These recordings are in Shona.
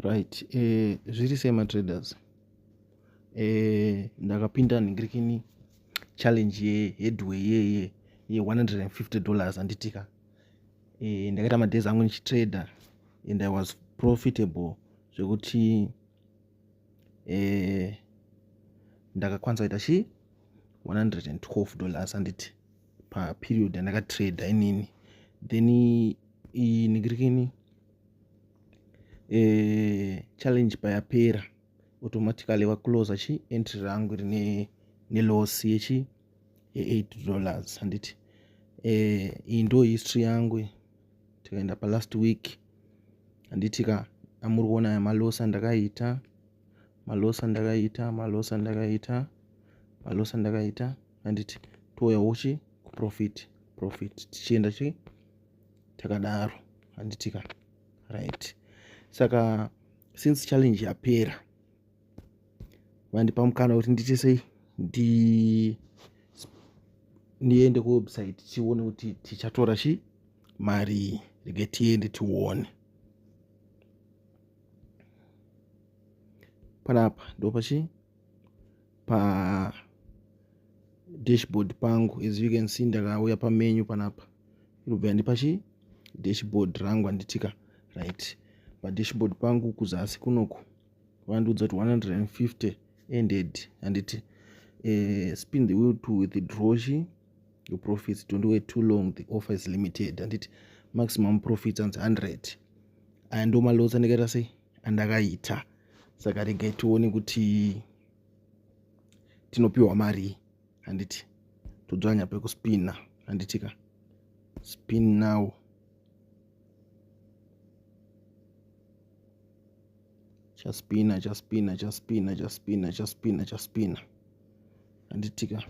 Right, zviri sei matraders? Ndakapinda nhingirikini challenge yeheadway yeye ye$150, handitika? Ndakaita madays angu ndichitrader and I was profitable zvekuti ndakakwanisa kuita chi $112, handiti, paperiod yandakatrader inini. Then nhingirikini challenge payapera, automatically vaclosa chi entry rangu rine neloss yechi ye$8, handiti? Iyi ndo history yangu. Tikaenda palast week, handiti ka, amuri kuona aya maloss andakaita, maloss andakaita, maloss andakaita, maloss andakaita, handiti? Touyawo chi kuprofit, profit, tichienda chi takadaro, handiti ka? Right, saka since challenge yapera, vandipa mukana kuti ndiite sei? Ndiende kuwebsite tione kuti tichatora chi mari. Rege tiende tione panapa. Ndo pachi pa dashboard pangu. As you can see, ndakauya pamenu panapa, irobva yandipa chi dashboard rangu, handitika? Right, padashboard pangu kuzasi kunoku vandiudza kuti 150 ended, handiti? Spin the wheel to withdraw chi your profits. Don't wait too long, the offer is limited, handiti? Maximum profits anzi 100. Aya ndo maloss andikaita sei, andakaita. Saka regai tione kuti tinopiwa mari, handiti? Todzvanya pekuspina, handitika? Spin now. Chaspina, chaspina, chaspina, chaspina, chaspina, chaspina, handitika?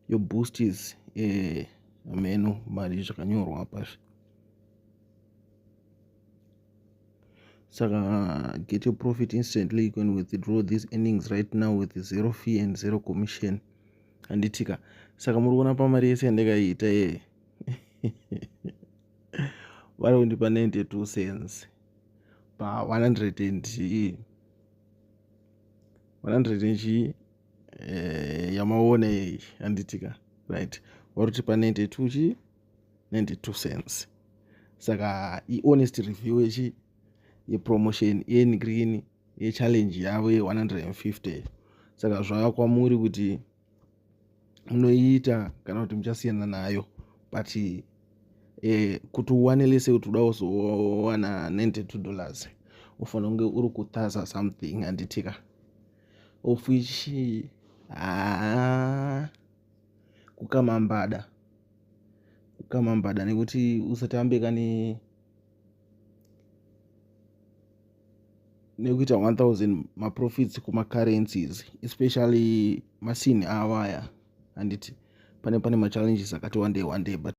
Your boost is ameno mari zvakanyorwa apa. Saka get your profit instantly. You can withdraw these earnings right now with zero fee and zero commission, handitika? Saka muri kuona pamari yese yandakaita ye vari kundipa 92 cents pa 100 and 100 and chi yamaona iyi, handitika? Right, vari kutipa 92 chi 92 cents. Saka ihonest review yechi yepromotion yengreen yechallenge yavo ye150. Saka zvava kwamuri kuti munoiita kana kuti muchasiyana nayo, but kuti uwane lese kuti uda kuzowana $92, ufanira kunge uri ku1000 something, handitika? Of which haa, kukamambada, kukamambada, nekuti usatambe kane nekuita 1000 maprofits kumacurrencies, especially masini avo aya, handiti? Pane machallenges akati wandei wandei, but